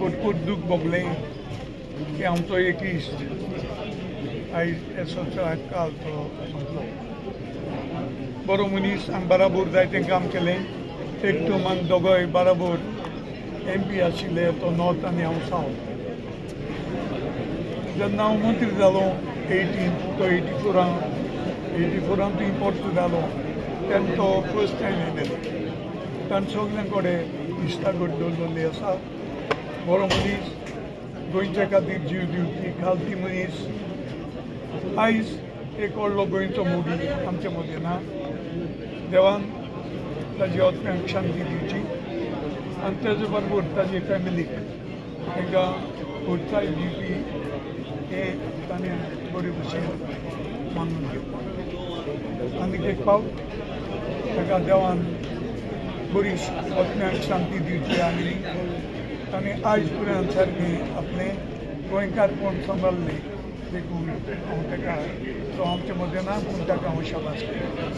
भरपूर दूख भोगलें की आमचो एक इश्ट आयज हे संवसारांत काल तो सोंपलो. बरो मनीस, आमी बराबर जायतें काम केलें. एक टर्मान दोगोय बराबर एम पी आशिल्ले, तो नॉर्थ आनी हांव सावथ. जेन्ना हांव मंत्री जालो 18 तो 84 तुवें पोर्त जालो तेन्ना तो फर्स्ट टायम येयलेलो. ताणें सगल्यां कडेन इश्टागत दवरलेली आसा. बरो मनीस, गोंयच्या खातीर जीव दिवपी खालती मनीस. आयज एक व्हडलो गोंयचो मोगी आमचे मदीं ना. देवान ताजी आत्म्याक शांती दिवची आनी तेजे बरोबर ताजी फॅमिलीक तांकां प्रोत्साहन दिवपी हें ताणें बरे भशेन मानून घेवपाक. आनीक एक फावट ताका देवान बरी आत्म्याक शांती दिवची आनी ताणें आयज पर्यंत सारकें आपलें गोंयकारपण सांबाळ्ळें देखून हांव ताका, तो आमचे मदीं ना पूण ताका हांव शाबास करतां.